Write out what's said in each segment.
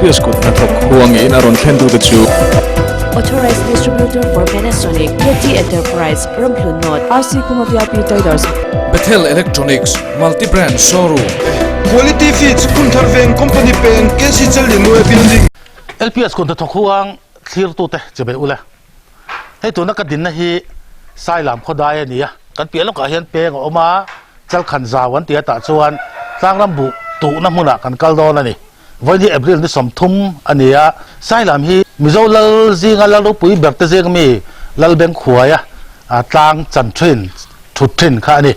LPS kut hnathawk huangin a rawn thlen tute chu. Authorized Distributor for Panasonic, KT Enterprise, Ramhlun North, RC Khuma VIP Traders. Bethel Electronics, Multi Brand Showroom. Quality Feeds, Phunthar Veng Company Peng, KC Challinuai Building. LPS kut hnathawk huang thlirtute chibai ula. Hei tuna ka dinna hi Sailam khawdai a ni a, kan piah lawkah hian peng a awm a, Chalkhan zau an ti a tah chuan tlangram buh tuhna hmunah kan kal dawn a ni. Vawiin hi April ni 30 a ni a, Sailam hi Mizo lal zinga lal ropui ber te zing mi Lalbeng khuaia tlang chan thin, thut thin kha a ni.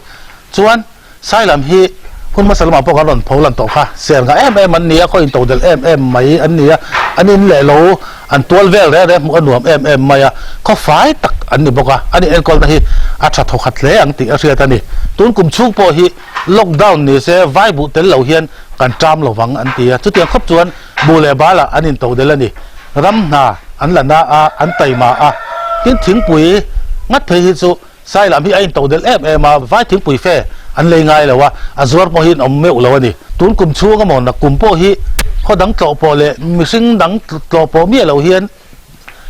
Chuan Sailam hi hun hmasa lamah pawh kan rawn pho lan tawh kha, ser ngah em em an ni a, khaw into del em em mai an ni a, an in leh lo an tual vel reng reng hmuh a nuam em em mai a, khaw fai tak an ni bawk a, an inenkawlna hi a tha thawkhat hle ang tih a hriat a ni. Tun kum chhung pawh hi lockdown ni se vai buh tel lo hian kan ṭam lo vang an ti a, chutiang khawp chuan buh leh balah an into del a ni. Ram hna an la na a, an taima a, tin thingpui ngat phei hi chu Sailam hi a into del em em a, vai thingpui fe an lei ngai lo a, a zuar pawh hi an awm meuh lo a ni. Tun kum chhung a maw kum pawh hi khaw dang tlawh pawh leh mihring dang tlawh pawh miah lo hian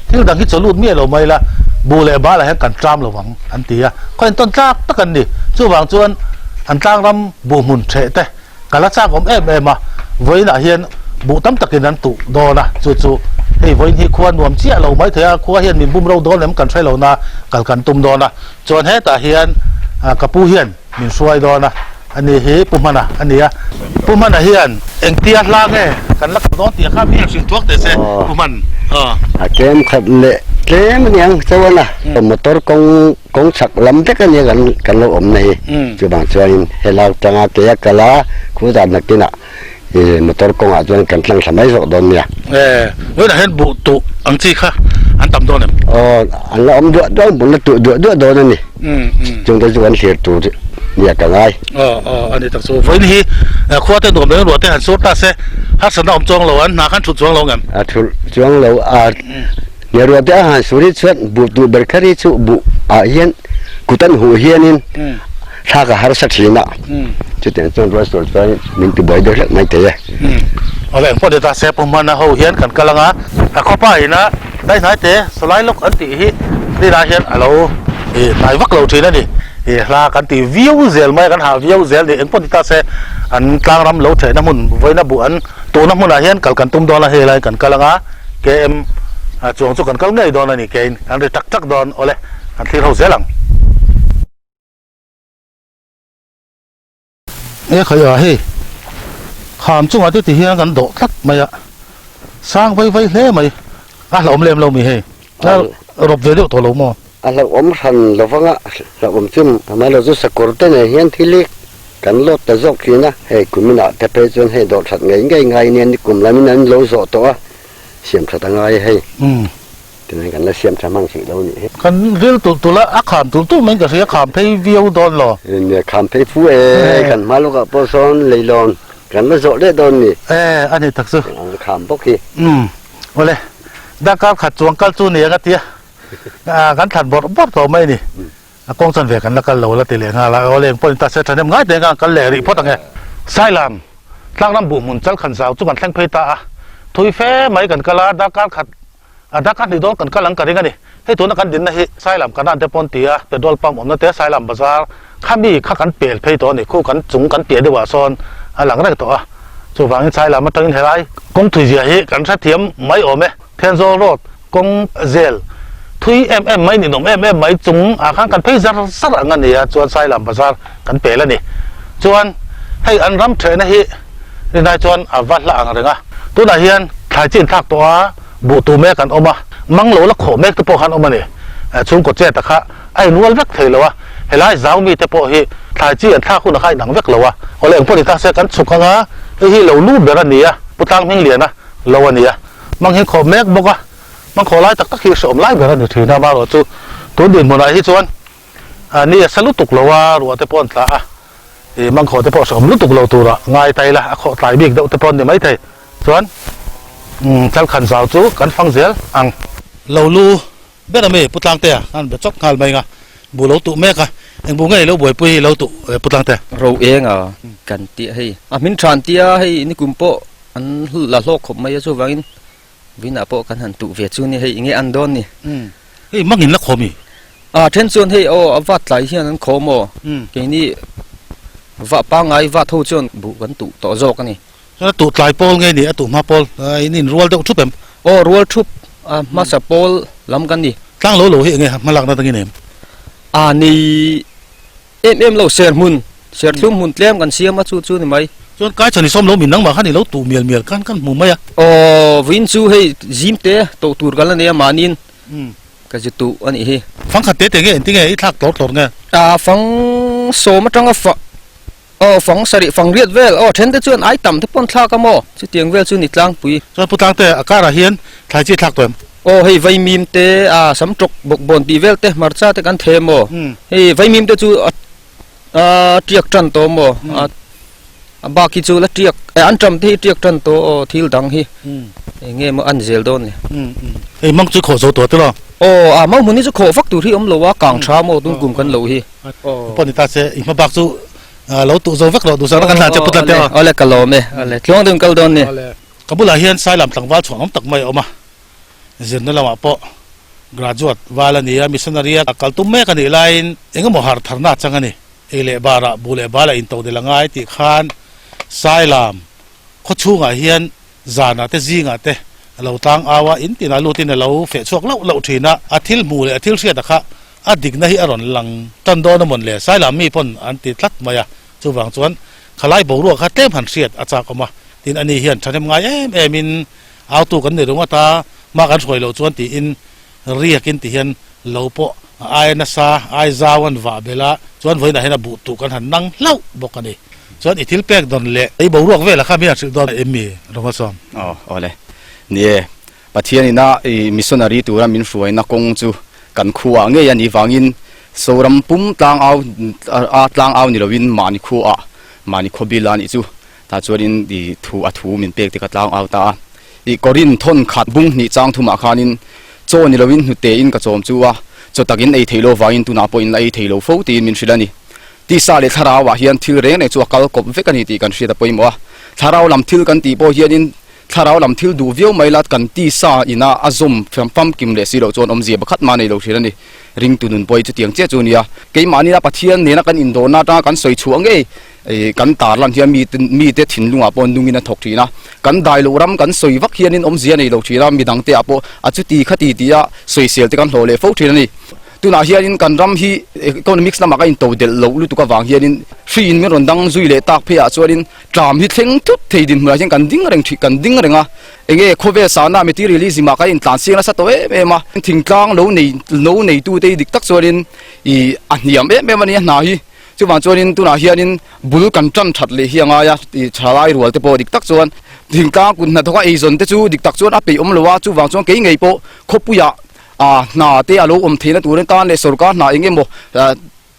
thil dang hi chaw lut miah lo mai la, buh leh balah hian kan tram lo vang an ti a, khaw intawn tlak tak an ni. Chuvang chuan an tlangram buh hmun theh te Ka la chak awm em em a, vawiinah hian buh tam takin an tuh dawn a, chu chu hei vawiin hi khua nuam chiah lo mai thei a, khua hian min bum ro dawn em kan hre lo na kal kan tum dawn a, chuan hetah hian ka pu hian min hruai dawn a, ani hi Pu Hmana a ni a, Pu Hmana hian engtia hla nge kan la kal dawn tih kha mi han hrilh thuak teh se Pu Hman. A tlem khat leh tlem a niang chuan a motor kawng Kawng chhak lam vek a nia kan kan lo awmna hi. Chuvang chuanin helai atanga ke a kal a, khu zan nakinah ih motor kawngah chuan kan tlang thla mai zawk dawn nia. E, vawiinah hian buh tuh ang chi kha an tam dawn em? Aw, an la awm duah duah ang, buh la tuh duah duah dawn a ni. Chungte chu kan thlir tur nia ka ngai. Aw, aw, a ni tak chu. Vawiin hi khua te nuam leh ruah te han sur ta se, harsatna awm chuang lo, an hna khan thut chuang lo ngem? A thut chuang lo a. Ngeruah te a han sur hi chuan buh tuh ber kher hi chu buh ah hian kut an huh hianin thlak a harsa thin a, chutiang chuan rual sual chuan min ti buai deuh hlek mai thei e. Awle engpawh ni ta se Pu Hmana ho hian kan kal anga a khawpa ina dai hnai te sawlai lawk an tih hi rinah hian a lo hnai vak lo thin a ni. I hla kan ti viau zel mai a, kan hah viau zel ni engpawh ni ta se an tlangram lo thehna hmun vawiina buh an tuhna hmunah hian kal kan tum dawn a, helai kan kal anga. KM chuang chu kan kal ngei dawn a ni kein kan ri tak tak dawn awle kan thlir ho zel ang. E khai a hei kham chungah te ti hian kan dawh tlat mai a sang vai vai hle mai a hlauhawm lem lo mi hei a rawp ve deuh tawh lo maw? A hlauhawm hran lo vang a hlauhawm chu amaherawh chu sakawr te nen hian thil hi kan lawt ta zawk thin a hei kuminah te phei chuan hei dawh that ngei ngei ngai nia ni kum lamin an lo zawh tawh a. Siam that a ngai hei. Tunah kan la siam tha hmang hrih lo nih hi. Kan ril tulh tulh a, a kham tulh tulh mai ka hria, kham phei viau dawn lo. Nia kham phei fu e, kan hma lawkah pawh sawn leilawn kan la zawh leh dawn ni. E, a ni tak chu. An kham bawk hi. Umm, awle, darkar khat chuang kal chu ni ang a tia, kan thlan bawrh bawrh tawh mai ni. A kawng chuan ve kan la kal lo la ti leh nghal a, awle engpawh ni ta se thahnem ngai teh ang kal leh rih phawt ang e. Sailam, tlangram buh hmun chal khan zau chu kan thleng phei ta a, thui fe mai kan kal a, darkar khat a darkar hnih dawn kan kal ang ka ring a ni. Hei tuna kan dinna hi Sailam kanan te pawn ti a, petrol pump awmna te Sailam bazar kha mi kha kan pel phei tawh a ni, khu kan chung kan piah deuhah sawn a lang reng tawh a, chuvangin Sailam atangin helai kawng thui zia hi kan hrethiam mai awm e. Thenzawl Road kawng zel thui em em mai ninawm em em mai chung ah khan kan phei zar zar ang a ni a, chuan Sailam bazar kan pel a ni. Chuan hei an ram thehna hi rinai chuan a va hla ang reng a, tunah hian thlai chin thlak tawh a buh tu mek an awm a, mang lo la khawh mek te pawh khan awm a ni. Chhungkaw chet a kha a inrual vek thei lo a, helai zau mi te pawh hi thlai chi an thlak hunah kha a inang vek lo a, awle engpawh ni ta se kan chhuk ang a, hei hi lo lu ber a ni a, Pu Tlanghming Liana lo a ni a. Mang hi khawp mek bawk a, mang khaw lai tak tak hi hreawm lai ber a ni thin a, amaherawh chu tun dinhmunah hi chuan ni a sa lutuk lo a, ruah te pawh an tla a, ih mang khaw te pawh hreawm lutuk lo tura ngai ta ila, a khawh tlai bik deuh te pawh an ni maithei. Chuan Chalkhan zau chu kan fang zel ang. Lo lu ber a mi Pu Tlangtea an be chawp nghal mai nga, bu lo tuh mek a, eng bu nge i lo buaipui hi lo tuh Pu Tlangtea? Ro eng a kan tih hei a hmin than tia hei nikum pawh. an la hlawk khawp mai a chuvangin Vinah pawh kan han tuh ve chu ni hei enge an dawn ni. Umm hei mang in la khawm i. A then chuan hei aw a vat tlai hian an khawm aw. Keini vah pangngai vat ho chuan buh kan tuh tawh zawk a ni. Chuan a tuh tlai pawl nge ni a tuh hma pawl in in rual deuh thup em? Aw rual thup a hmasa pawl lam kan ni. Tlang lo lo hi enge hmalakna atangin em? A ni Em em lo ser hmun, ser thlum hmun tlem kan siam a chu chu ni mai. Chuan kai chhan i sawm lo min nangmah khan i lo tuh mial mial khan kan hmu mai a. Aw vawiin chu hei zim te toh tur kan la nei a mahniin ka zu tuh a nih hi. Fang khat te te nge engti nge i thlak tlawr tlawr nge? A fang sawm atanga fa aw fang sarih fang riat vel aw then te chuan ai tam te pawn thlak a maw chutiang vel chu ni tlangpui. Chuan Pu Tlangte a karah hian thlai chi thlak tawh em? Aw hei vaimim te a sam tawk bawk bawn tih vel te hmarcha te kan them aw hei vaimim te chu a tiak tan tawh maw a bak hi chu la tiak an tam te hi tiak tan tawh aw thil dang hi eng nge maw an zel dawn ni hei mang chu khawh zo tawh te lo aw a mang hmun hi chu khawh vak tur hi awm lo a kang tha maw tun kum kan lo hi pawh ni ta se i hma bak chu lo tuh zo vek lo duhsak na kan hlan che putlan te aw awle ka lawm e awle tluang deuhin kal dawn ni ka bulah hian Sailam tlangval chhuang awm tak mai a awm a. Zirna lamah pawh graduate val a ni a, missionary a kal tum mek a nih laiin engemaw har tharna a chang a ni. Ei leh barah bu leh bal a into del a ngai tih khan Sailam khaw chhungah hian zanah te zingah te a lo tlang au a, in tinah lutin a lo feh chhuak lauh lauh thin a, a thil hmuh leh a thil hriat a kha a dikna hi a rawn lang tan dawn a mawn le, Sailam mi pawn an ti tlat mai a, chuvang chuan khalai boruak kha tlem han hriat a chak awm a, tin ani hian thahnem ngai em em in Autu kan ni ringawt a, hma kan hruai loh chuan tiin riakin ti hian lo pawh a ai nasa, ai zau an vah belh a, chuan vawiinah hian a buh tuh kan han nang hlauh bawk a ni. Chuan i thil pek dawn leh i boruak velah kha mi han hrilh dawn em mi Rawngawsawm? Aw, awle. Ni e, Pathian ina i missionary tura min hruaina kawng chu kan khuaah ngei a nih vangin Zoram pum tlang au a tlang au ni loin mahni khuaah, mahni khawbil a nih chu. Tah chuanin i thu a thu min pek te ka tlang au ta a. I Korin thawn khat bung hnih chang thumah khanin chaw ni loin hnute in ka chawm chu a, chaw takin ei thei lo vangin tunah pawh in la ei thei lo fo tiin min hrilh a ni. Tisa leh thlarauah hian thil reng reng chu a kal kawp vek a ni tih kan hriat a pawimawh a. Thlarau lam thil kan tih pawh hianin thlarau lam thil duh viau mai la kan tisa ina a zawm famkim leh si loh chuan awmzia pakhat mah nei lo hrilh a ni. Ringtu nun pawh hi chutiang chiah chu a ni a. Keimahni a Pathian nena kan indawrna atanga kan sawi chhuah ngei Kan tarlan hian mite mite thinlungah pawh nungin a thawk thin a, kan dai loh ram kan sawi vak hianin awmzia nei lo thin a, midangte ah pawh a chuti khati tia sawisel te kan hlawh leh fo thin a ni. Tunah hianin kan ram hi economics lamah ka into delh loh lutuk avang hianin hri in min rawn dang zui leh tak pheiah chuanin tram hi thleng thut thei dinhmunah hian kan ding reng thin kan ding reng a, enge khawvel sahna materialism ah kan intlan siang nasa tawh em em a, thingtlang lo nei lo neitute hi dik tak chuanin ih a hniam em em a ni a hna hi. Chuvang chuanin tunah hianin bul kan tan that leh hi a ngai a, ih thalai rual te pawh dik tak chuan thingtlang kut hnathawka eizawn te chu dik tak chuan a peih awm lo a, chuvang chuan kei ngei pawh khawpuiah ah hna te a lo awm theihna turin tan leh sorkar hna eng emaw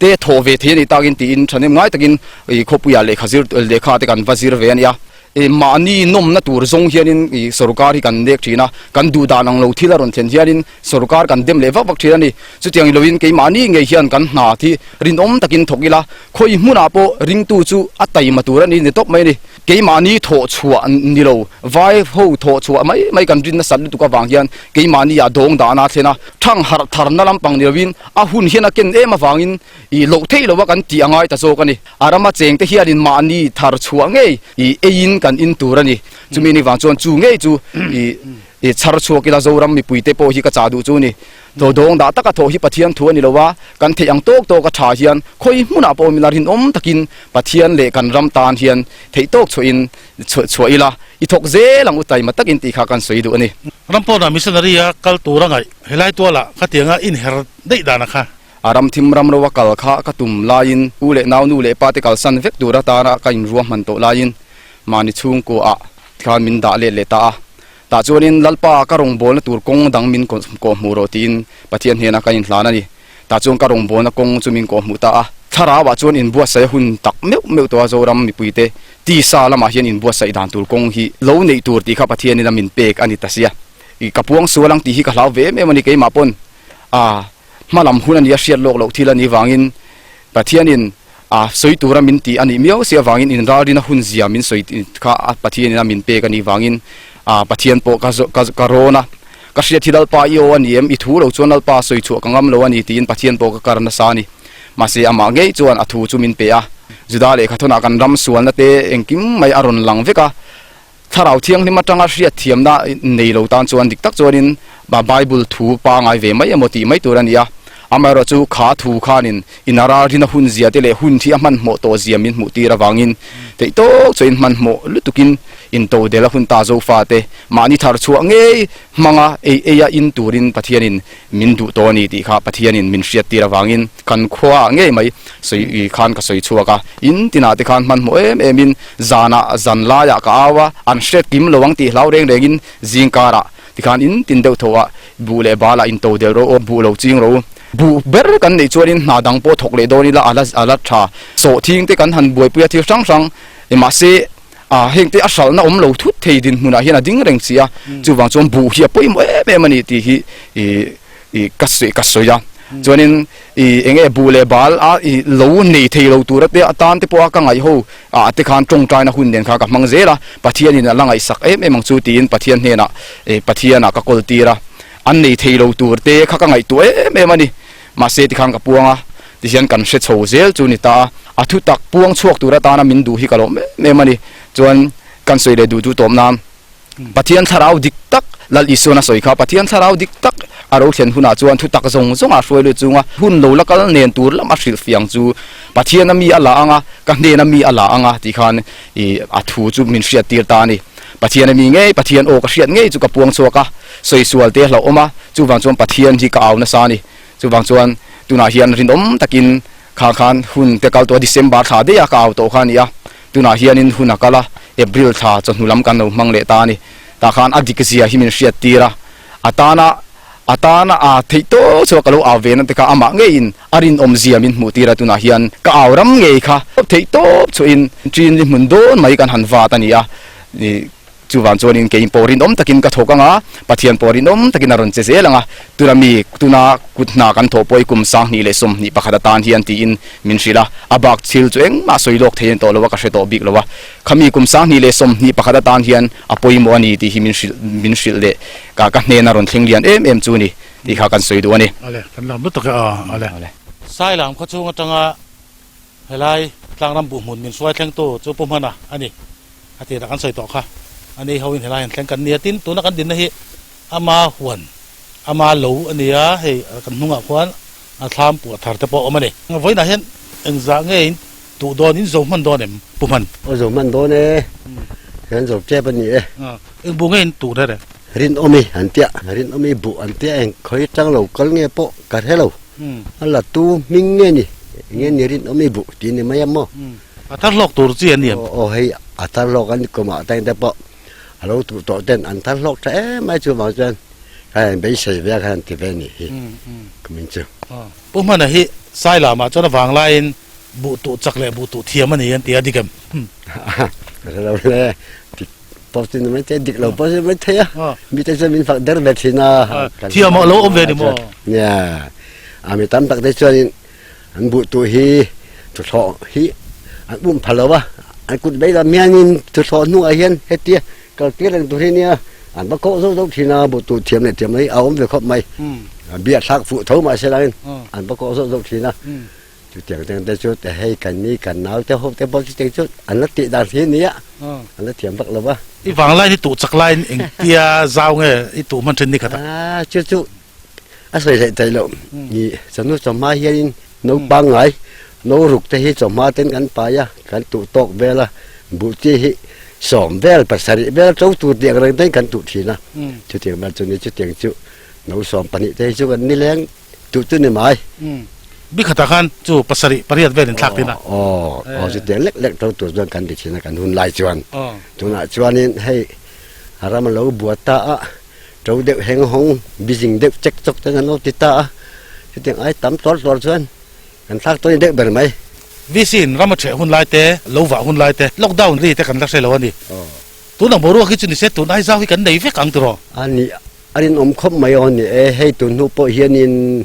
te thawh ve thei a nih takin tiin thahnem ngai takin ih khawpuiah lehkha zir lehkha te kan va zir ve a nia. Ih mahni nawmna tur zawng hianin ih sorkar hi kan nek thin a, kan duh dan ang lo thil a rawn thlen hianin sorkar kan dem leh vak vak thin a ni. Chutiang iloin keimahni ngei hian kan hna thi rinawm takin thawk ila, khawi hmunah pawh ringtu chu a taima tur a ni ni tawp mai a ni. Keimahni thawh chhuah ni lo, vai ho thawh chhuah mai mai kan rin nasat lutuk avang hian keimahni ah dawng dahna a thlen a, thang harh tharna lampang ni loin a hun hian a ken em avangin ih loh theih loha kan tih a ngai ta zawk a ni. A rama chengte hianin mahni thar chhuah ngei ih eiin kan in tur a ni. Chumi ni vang chuan chu ngei chu ih ih chhar chhuak ila Zoram mipuite pawh hi ka chah duh chu a ni. Thaw dawng dah taka thawh hi Pathian thu a ni lo a, kan theih ang tawk tawk a tha hian khawi hmunah pawh awm ila rinawm takin Pathian leh kan ram tan hian theih tawk chhuahin chhuah ila i thawk zel ang u taima takin tih kha kan sawi duh a ni. Ram pawnah missionary a kal tur a ngaih helai tualah khatianga inher daih dan a kha. A ram thim ram ro a kal kha ka tum laiin u leh nau nu leh pa te kalsan vek tur atana ka inruahman tawh laiin mahni chhungkuaah khan min dah let leh ta a. Tah chuanin Lalpa ka rawngbawlna tur kawng dang min kawhhmuh rawh tiin Pathian hnenah ka inhlan a ni. Tah chuan ka rawngbawlna kawng chu min kawhhmuh ta a. Thlarauah chuan inbuatsaih a hun tak meuh meuh tawh a Zoram mipuite tisa lamah hian inbuatsaih dan tur kawng hi lo neih tur tih kha Pathianin a min pek a ni ta sia. I ka puang sual ang tih hi ka hlau ve em em a ni keimah pawn. A hmalam hun a nia hriat lawk loh thil a nih vangin Pathianin a sawi tura min tih a nih miau si avangin inralrina hun zia min sawi kha a Pathianin a min pek a nih vangin a Pathian pawh ka ka ka rawn a, ka hriat hi Lalpa i aw a ni em, i thu lo chuan Lalpa sawi chhuah ka ngam lo a ni tiin Pathian pawh ka kar nasa a ni. Mahse amah ngei chuan a thu chu min pe a, Juda lehkhathawnah kan ram sualna te engkim mai a rawn lang vek a, Thlarau Thianghlim atanga hriatthiamna nei lo tan chuan dik tak chuanin Bible thu pangai ve mai emaw tih mai tur a ni a. Amaherawhchu kha thu khanin in a ralrina hun zia te leh hun hi a hmanhmawh tawh zia min hmuh tir avangin theih tawk chuan in hmanhmawh lutukin intodel a hun ta Zofa te mahni thar chhuah ngei hmanga ei eia in turin Pathianin min duh tawh a ni tih kha Pathianin min hriattir avangin kan khuaah ngei mai sawi khan ka sawi chhuak a. In tinah te khan hmanhmawh em emin Zanah zan laiah ka au a, an hriat kim lo ang tih hlau reng rengin zing karah tikhan in tin deuh tho a, buh leh balah in to del ro aw, buh lo ching ro. Buh ber kan neih chuanin hna dang pawh thawk leh dawn ila a la a la tha. Sawhthing te kan han buaipui a thil hrang hrang mahse ah heng te a hralhna awm lo thut thei dinhmunah hian a ding reng si a, chuvang chuan buh hi a pawimawh em em a ni tih hi ih ih ka sawi ka sawi a. Chuanin ih eng nge buh leh bal a ih lo nei thei lo tura te atan te pawha ka ngaih ho ah te khan tawngtaina hun nen kha ka hmang zel a, Pathianin a la ngaihsak em em ang chu tiin Pathian hnenah eh Pathianah ka kawl tir a, an nei thei lo tur te kha ka ngaihtuah em em a ni. Mahse tikhan ka puang a, tihian kan hre chho zel chu ni ta a, a thu tak puang chhuak tur atana min duh hi ka lawm em em a ni. Chuan kan sawi leh duh chu tawp nan. Pathian thlarau dik tak, Lal Isuan a sawi kha, Pathian thlarau dik tak a ro thlen hunah chuan thutak zawng zawng a hruai lut chunga hun lo la kal nen tur lam a hrilh fiang chu Pathiana mi a la ang a, ka hnena mi a la ang a tih khan i a thu chu min hriat tir ta a ni. Pathiana mi ngei, Pathian aw ka hriat ngei chu ka puang chhuak a, sawi sual te hlauhawm a, chuvang chuan Pathian hi ka au nasa a ni. Chuvang chuan tunah hian rinawm takin kha khan hun te kal tawh a, December thla daih a ka au tawh kha a ni a. Tunah hianin hun a kal a, April thla chawhnu lam kan lo hmang leh ta a ni. Tah khan a dik zia hi min hriat tir a, a tana a tana a theih tawk chhuah ka lo au ve na te kha amah ngeiin a rinawm zia min hmuh tir a, tunah hian ka au ram ngei kha theih tawp chhuahin ṭin li hmun dawn mai kan han vat a ni a. Chuvang chuanin kei pawh rinawm takin ka thawk ang a, Pathian pawh rinawm takin a rawn che zel ang a, tuna mi tuna kut hna kan thawh pawh i kum 2021 atan hian tiin min hrilh a, a bak thil chu engmah sawi lawk thei a ni tawh lo a, ka hre tawh bik lo a, khami kum 2021 atan hian a pawimawh a ni tih hi min hrilh min hrilh leh ka ka hnena rawn thleng lian em em chu ni tih kha kan sawi duh a ni. Ale, kan lam lutuk e aw, ale. Sailam khawchhung atanga Helai tlangram buhhmun min hruai thlengtu chu Pu Hmana a ni. A tirah kan sawi tawh kha. A ni hoin helai han thleng kan ni a, tin tuna kan dinna hi ama huan, ama lo a ni a, hei kan hnungah khuan a thlam puah thar te pawh a awm a ni. Vawiinah hian engzah nge in tuh dawn, in zo hman dawn em Pu Hman? Aw zo hman dawn e, kan zo tep a ni e. Eng bu nge in tuh rere? Rinawmi an tia, Rinawmi buh an tia eng khawi tang lo kal nge pawh ka hre lo. A la tu hming nge ni? Nge ni rinawm i buh tih ni mai a maw? A thar hlawk tur chi a ni em? Aw hei a thar hlawk an kumah teng te pawh a lo tuh tawh ten an thar hlawk tha em mai chuvang chuan ka han beisei ve a ka han ti ve ni hi kumin chu. Pu Hmana hi Sailamah chuan a vang laiin buh tuh chak leh buh tuh thiam a ni an ti a dik em? Ka hre lo hle. Pawh chu ni mai thei, dik lo pawh chu ni mai thei a. Mite chuan min fak der ve thin a. Thiam ah lo awm ve ni maw? Nia, a mi tam tak te chuanin an buh tuh hi tuthlawh hi an um pha lo a, an kut vei lam hianin tuthlawh hnuah hian hetia kal tir reng tur hi nia, an va kawh zauh zauh thin a, buh tuh thiam leh thiam lo hi a awm ve khawp mai. Biak thlak fuh tho mahse langin an va kawh zauh zauh thin a. Chutiang teng te chu te hei kan ni kan nau te ho te pawh chutiang chu an la tih dan hi a nia, an la thiam vak lo va. I vanglai hi tuh chak laiin engtia zau nge i tuh hman thin ni khat a? Ah chu chu a sawi hleih theih loh. Ni chawhnu chawhma hianin naupang ngai no ruk te hi chawhma ten kan pai a, kan tuh tawk vel a, buh chi hi sawm vel pasarih vel to tur tih ang reng ten kan tuh thin a. Chutiang vel chu ni chutiang chu no 12 te hi chu kan nileng Tuh chu ni mai. Bi khatah khan chu pasarih pariat vel in thlak tin a. Aw, aw chu tiang lek lek to tur chuan kan ti thin a kan hun lai chuan. Tunah chuanin hei a ram a lo bua ta a, to deuh heng hawng bizing deuh chek chawk ten an lo ti ta a, chutiang ai tam tuar tuar chuan kan thlak tawn deuh ber mai. VC in ram a ṭheh hun lai te, lo vah hun lai te, lockdown ri te kan la hre lo a ni. Tun ang boruak hi chu ni se tun ai zau hi kan nei vek ang tiraw? A ni, A rinawm khawp mai aw ni e, hei tun hnu pawh hianin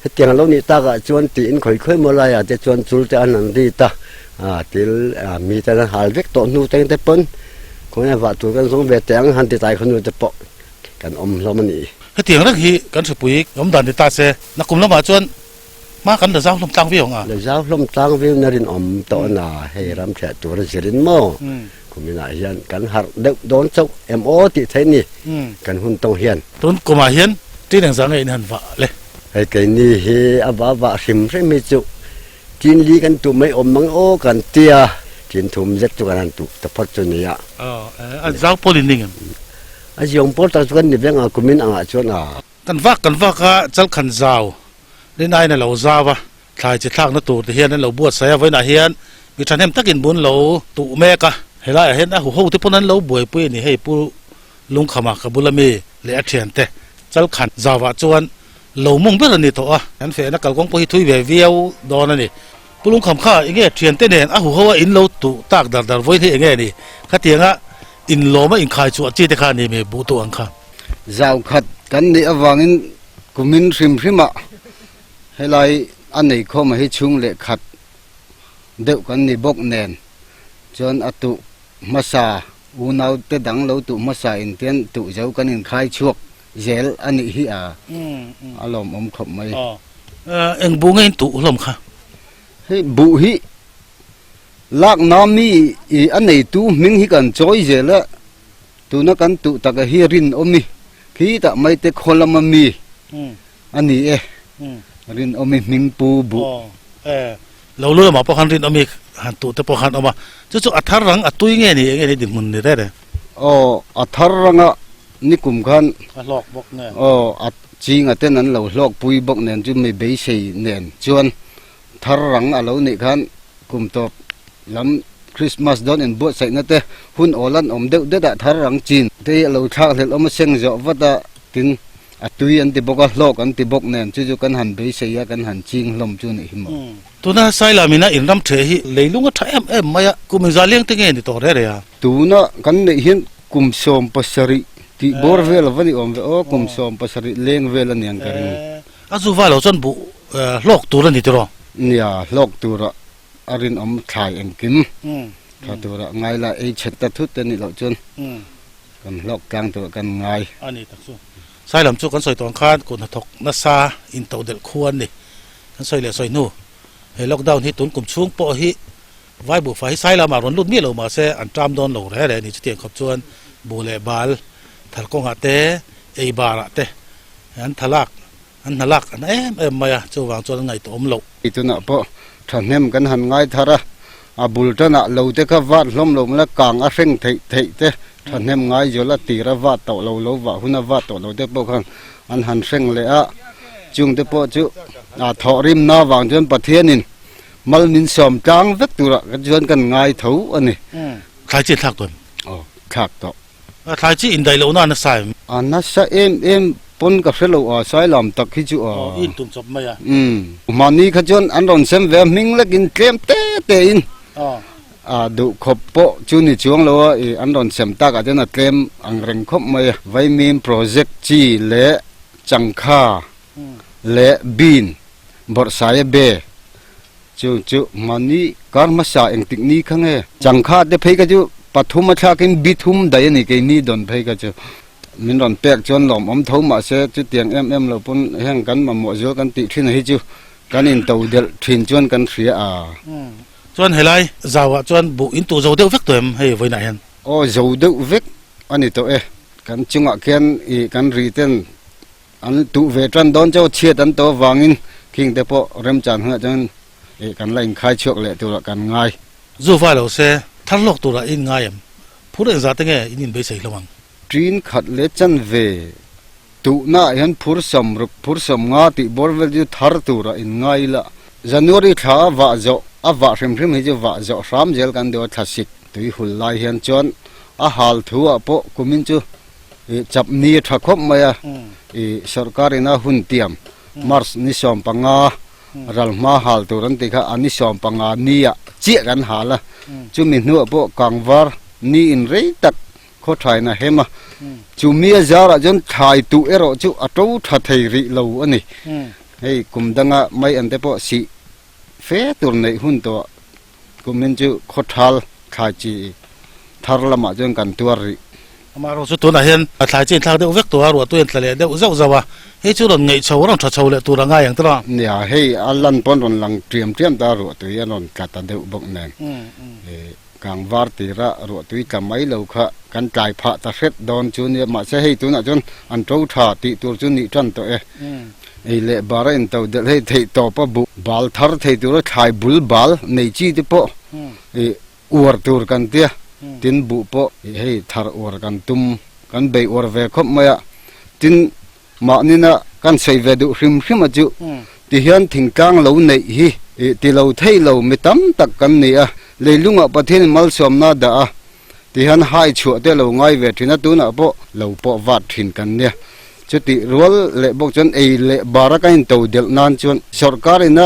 Hetiang a lo nih takah chuan tiin khawi khawi maw laiah te chuan chul te an han rit a, til mi ten an hal vek tawh hnu teng te pawn khawnge vah tur kan zawng ve teh ang han ti tai khaw nu te pawh kan awm hlawm a ni. Hetiang reng hi kan hripui awm dan ni ta se, nakum lamah chuan hma kan la zau hlawm tlang viau ang a. La zau hlawm tlang viau na rinawm tawh na hei ram thliah tur a zirin maw kuminah hian kan harh deuh dawn chauh em aw tih theih ni kan hun tawng hian. Tun kumah hian tin engzah nge in han vah le? Hei keini hi a vah vah hrim hrim hi chu tin li kan tuh mai awm mang aw kan tia tin thum zet chu kan han tuh ta phawt chu nia. A zau pawl in ning em? A ziawng pawl tak chu kan ni veng a kumin angah chuan a. Kan vak kan vak a chalkhan zau rinaiin a lo zau a, thlai chi thlakna tur te hian an lo buatsaih a, vawiinah hian mi thahnem takin bun lo tuh mek a, helaiah hian a huho te pawn an lo buaipui a ni, hei Pu Lungkhama ka bula mi leh a thiante chalkhan zauah chuan lo mung ber a ni tawh a, an fehna kalkawng pawh hi thui ve viau dawn a ni. Pu Lungkham kha enge thiante nen a huho a in lo tuh tak dar dar vawiin hi enge ni, khatianga inlawma inkhai chhuah chi te kha a ni mi buh tuh ang kha. Zau khat kan neih avangin kumin hrim hrimah helai a nei khawm hi chhung leh khat deuh kan ni bawk nen chuan a tuh hmasa unau te dang lo tuh hmasa in tian tuh zo kan inkhai chhuak zel a nih hi a a lawmawm khawp mai. Eng buh nge in tuh hlawm kha? Hei buh hi lakna mi a neitu hming hi kan chawi zel a. Tuna kan tuh taka hi rinawmi khitah mai te khaw lama mi a ni e, rinawmi hming pu buh. Aw, lo lu lamah pawh khan rinawmi han tuh te pawh khan awm a, chu chu a thar rang a tui nge ni enge ni dinhmun ni rere? Aw, a thar ranga nikum khan. A hlawk bawk nge? Aw, a chinga ten an lo hlawk pui bawk nen chu mi beisei nen chuan Thar rang a lo nih khan kum tawp lam Christmas dawn inbuatsaihna te hun awl an awm deuh det ah thar rang chin te hi a lo thlak hlelh awm a seng zawh vat a, tin a tui an ti bawk a, hlawk an ti bawk nen chu chu kan han beisei a, kan han ching hlawm chu nih hi maw. Tuna Sailamina inram ṭheh hi leilung a ṭha em em mai a, kum inzah leng te nge ni tawh reh reh a? Tuna kan neih hian kum 70 tih bawr vel a va ni awm ve aw, kum 70 leng vel a niang ka ring. A zu va lo chuan buh hlawk tur a ni tiraw? Nia, hlawk tura a rinawm thlai engkim tha tura ngai la, ei chhet ta thut te nih loh chuan kan hlawk tlang tura kan ngai. A ni tak chu. Sailam chu kan sawi tawh ang khan kut hnathawk nasa intodelh khu an ni. Kan sawi leh sawi hnu he lockdown hi tun kum chhung pawh hi vai buhfai hi Sailamah rawn lut miah lo mahse an ṭam dawn lo reh reh a ni. Chutiang khawp chuan buh leh bal thal kawngah te ei barah te An thalak, an hnalak a na em em mai a, chuvang chuan an ngaihtuah awm loh. Tunah pawh thahnem kan han ngai thar a, a bul tanah lo te kha vat hlawm lo mla kang a hreng theih theih te thahnem ngai zual a tir a vat tawh lo lo vah hun a vat tawh lo te pawh khan an han hreng leh a, chung te pawh chu a thawhrim na vang chuan Pathianin mal min sawm tlang vek turah chuan kan ngai tho a ni. Thlai chi thlak tawn? Aw, thlak tawh. A thlai chi indaih lohna a nasa em? A nasa em em pawn ka hre lo a, Sailam tak hi chu a. Aw, in tum chawp mai a. Umm, mahni kha chuan an rawn sem ve a, hming lekin tlem te te in a duh khawp pawh chu ni chuang lo a, i an rawn sem takah chuan a tlem ang reng khawp mai a. Vaimim project chi leh changkha leh bean bawrhsaia be Chu chu mahni kar hmasa engtik ni kha nge? Changkha te phei kha chu pathum a thlakin bi thum daih a ni keini dawn phei kha chu. Min rawn pek chuan lawmawm tho mahse chutiang em em lo pawn heng kan mamawh zual kan tih thin hi chu kan into delh thin chuan kan hria a. Chuan helai zauah chuan buh in tuh zo deuh vek tawh em hei vawiinah hian? Aw zo deuh vek a ni tawh e. Kan chungah khian ih kan ri ten An tuh ve tan dawn chauh chhiat an tawh avangin khing te pawh remchan hunah chuan ih kan la inkhai chhuak leh turah kan ngai. Zu vai lo se, thar hlawk turah i inngai em? Phur engzah te nge in inbeisei hlawm ang? Ṭin khat leh chanve tuhnaah hian phur sawmruk, phur sawmnga tih bawr vel chu thar turah inngai ila. January thla a vah zawh, a vah hrim hrim hi chu vah zawh hram zel kan duh a, thlasik tui hul lai hian chuan a hal thu ah pawh kumin chu Ih chap ni a tha khawp mai a, ih sorkar ina hun tiam March ni 15 ral hma hal tur an tih kha a ni 15 ni ah chiah kan hal a, chumi hnuah pawh kangvar ni in rei tak khaw thain a hem a, chumi a zarah chuan thlai tuh erawh chu a to tha thei rih lo a ni. Hei kum danga mai an te pawh sih fe tur neih hun tawh kumin chu khawthal thlai chi thar lamah chuan kan tuar rih. Amaherawh chu tunah hian thlai chi inthlak deuh vek tawh a, ruah tui an tla leh deuh zauh zauh a, hei chu rawn ngeih chho, rawn tha chho leh tur a ngai ang tawh a. Nia, hei a lan pawn rawn lang ṭiam ṭiam ta a, ruah tui a rawn tla ta deuh bawk nen. Kangvar tira ruahtui tla mai lo kha kan tlai phah ta hret dawn chu nia, mahse hei tunah chuan an to tha tih tur chu nih tan tawh e. Ei leh bar a into delh hei theih tawp a buh bal thar thei tura thlai bul bal nei chi te pawh ih uar tur kan tia, tin buh pawh ih hei thar uar kan tum kan bei uar ve khawp mai a, tin Mahnina kan sawi ve duh hrim hrim a chu tihian thingtlang lo neih hi ti lo thei lo mi tam tak kan ni a, leilungah Pathianin malsawmna a dah a, tihian hai chhuah te lo ngai ve thin a, tunah pawh lo pawh vat thin kan nia. Chutih rual leh bawk chuan ei leh bara kan into delh nan chuan sawrkar ina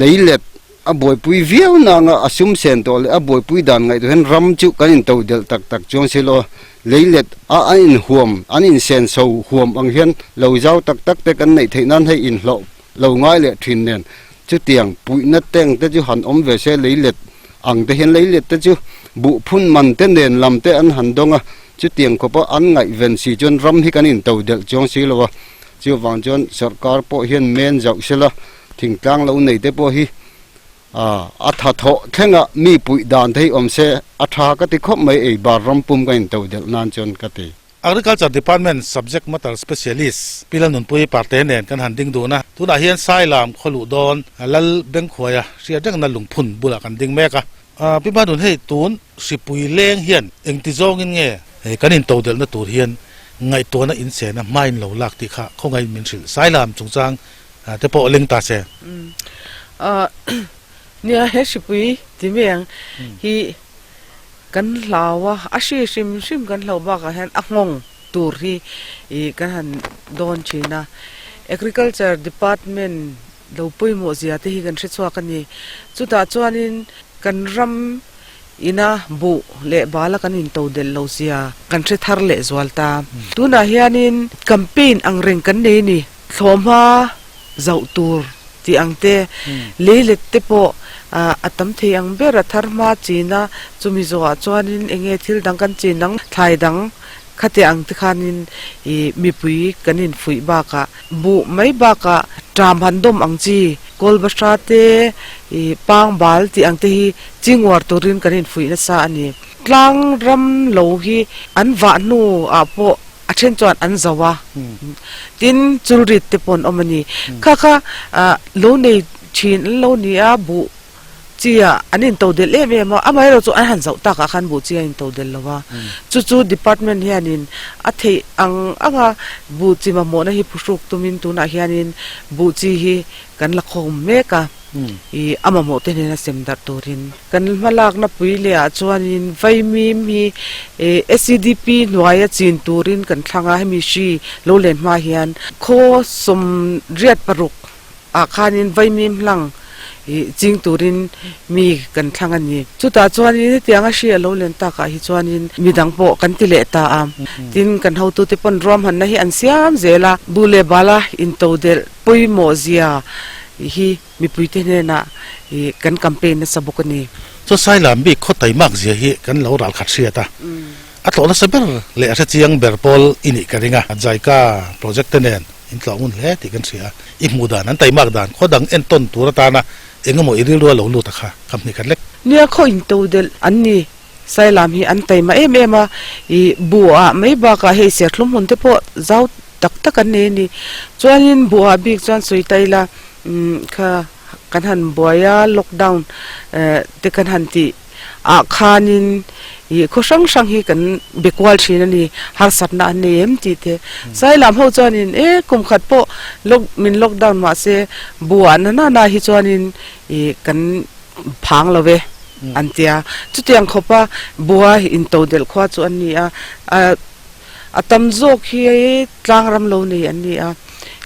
lei let A buaipui viau nanga a sum sen tawh leh a buaipui dan ngaihtuah hian ram chu kan into delh tak tak chuang si lo. Leilet a an inhuam, an insenso huam ang hian lo zau tak tak te kan neih theih nan hei inhlawh lo ngai leh thin nen chutiang puihna teng te chu han awm ve se leilet ang te hian leilet te chu buh phun man te nen lam te an han dawng a, chutiang khawpa an ngaihven si chuan ram hi kan into delh chuang si lo a. Chuvang chuan sawrkar pawh hian men zauh sela Thingtlang lo nei te pawh hi a tha thawh thlengah mi puih dan te hi awm se a tha ka ti khawp mai ei bar ram pum ka into delh nan chuan ka ti. Agriculture Department Subject Matter Specialist Pi Lalnunpui Parte nen kan han ding dun a, tunah hian Sailam khawluh dawn Lal Bengkhuaia hriat rengna lungphun bulah kan ding mek a. Pi Manun hei tun hripui leng hian engti zawngin nge kan intodelhna tur hian ngaihtuahna insena hmain lo lak tih kha khawngaih min hrilh Sailam chungchang te pawh leng ta se. Nia he hripui ti mai ang hi kan hlau a, a hri hrim hrim kan hlauh bakah hian a nghawng tur hi ih kan han dawn thin a. Agriculture department lo pawimawh zia te hi kan hre chhuak a ni. Chutah chuanin kan ram ina buh leh bala kan into delh lo zia kan hre thar leh zual ta. Tunah hianin campaign ang reng kan nei a ni. Thlawhhma zauh tur tih ang te, leilet te pawh a tam thei ang ber a thar hma chin a, chumi zawhah chuanin eng nge thil dang kan chin ang, thlai dang khate ang te khanin ih mipui kan infuih bakah buh mai bakah ṭam han dawm ang chi, kawlbahra te ih pangbal tih ang te hi chinguar turin kan infuih nasa a ni. Tlang ram lo hi an vah hnuah pawh A then chuan an zo a, tin chulrit te pawh an awm a ni. Kha kha lo nei thin an lo ni a, buh chi ah an into delh em em a, amaherawh chu an han zoh takah khan buh chi a into delh lo a. Chu chu department hianin a theih ang anga buh chi mamawhna hi phuhruk tumin tunah hianin buh chi hi kan la khawm mek a. I a mamawh te hnena sem darh turin kan hmalakna pui leh ah chuanin vaimim hi SEDP hnuaia chin turin kan thlang a, hemi hri lo len hma hian khaw 86 ah khanin vaimim hlang ih ching turin mi kan thlang a ni. Chutah chuanin hetianga hri a lo len takah hi chuanin midang pawh kan ti leh ta a, tin kan hotute pawn ruahmanna hi an siam zel a, bu leh bala intodelh pawimawh zia hi mipuite hnenah kan campaign nasa bawk a ni. Chu Sailam bik khaw taimak zia hi kan lo ralkhat hriat a, a tlawh nasa ber leh a hre chiang ber pawl i nih ka ring a, Jaika project te nen in tlawh ngun hle tih kan hria a, i hmuh dan an taimak dan khaw dang entawn tur atana engemaw i rilru a lo lut a kha ka hmih khat lek. Nia khaw intodelh an ni, Sailam hi an taima em em a, i buh-ah mai bakah hei serthlum hmun te pawh zau tak tak an nei a ni. Chuanin buh-ah bik chuan sawi ta ila umm kha kan han buai a lockdown eh te kan han tih ah khanin ih khaw hrang hrang hi kan be kual thin a ni, harsatna an nei em tih te. Sailam ho chuanin e kum khat pawh lock min lockdown mahse buh-ah na na na hi chuanin ih kan phang lo e an tia. Chutiang khawpa bua intodelh khua chu an ni a, a tam zawk hi tlang ram lo nei an ni a,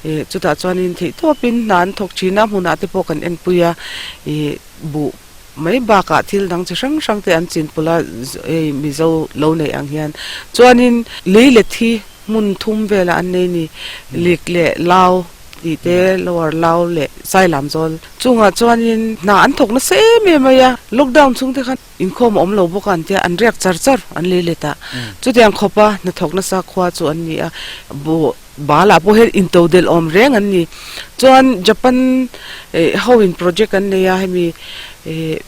ih chutah chuanin theihtawpin hna an thawk thin a, hmunah te pawh kan enpui a, ih buh mai bakah thil dang chi hrang hrang te an chinpawlh a, hei Mizo lo neih ang hian. Chuanin lei let hi hmun thum velah an nei a ni, lik leh lau. tih te Lower Lau leh Sailam zawl chungah chuanin hna an thawk nasa em em mai a, lockdown chhung te khan inkhawm a awm lo bawk a an tia an riak char char an lei let a, chutiang khawpa hnathawk nasa khua chu an ni a, buh balah pawh hian intodelh awm reng an ni. Chuan Japan ho in project an nei a hemi ih.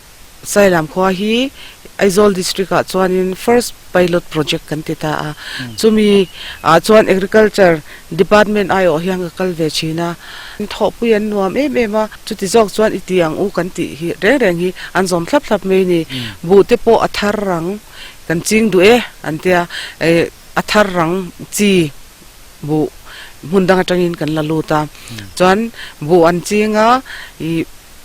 Sailam khua hi Aizawl District ah chuanin first pilot project kan ti ta a, chumi ah chuan Agriculture Department aiawh hian ka kal ve thin a, thawhpui an nuam em em a, chuti zawk chuan i ti ang u kan tih hi reng reng hi an zawm thlap thlap mai a ni. Buh te pawh a thar rang kan ching duh e an tia, a thar rang chi buh hmun dang atangin kan la lut a, chuan buh an ching a ih.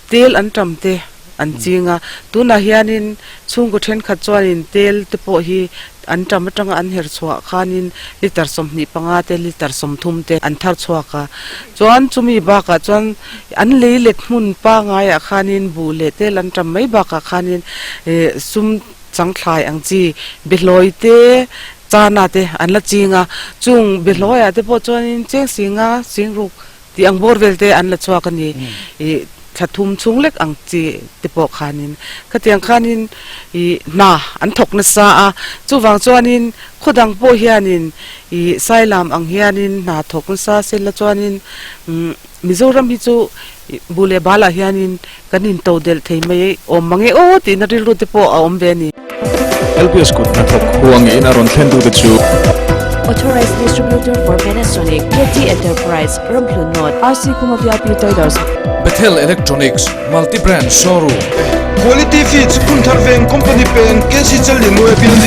Tel an tam te an ching a, tunah hianin chhungkaw thenkhat chuanin tel te pawh hi an tam atanga an her chhuah khanin litre 25 te litre 30 te an thar chhuak a, chuan chumi bakah chuan an lei let hmun pangaiah khanin buh leh tel an tam mai bakah khanin ih sum changthlai ang chi behlawi te chana te an la ching a, chung behlawiah te pawh chuanin cheng singa singruk Tih ang bawr vel te an la chhuak a ni. Ih thla thum chhung lek ang chi te pawh khanin khatiang khanin ih hna an thawk nasa a. Chuvang chuanin khaw dang pawh hianin ih Sailam ang hianin hna thawk nasa sela chuanin umm Mizoram hi chu ih bu leh balah hianin kan into delh thei mai awm mang e aw tihna rilru te pawh a awm ve a ni. LPS kut hnathawk huangin a rawn thlen tute chu. Authorized Distributor for Panasonic, KT Enterprise, Ramhlun North, RC Khuma VIP Traders. Bethel Electronics, Multi Brand Showroom. Quality Feeds, Phunthar Veng Company Peng, KC Challianue Building.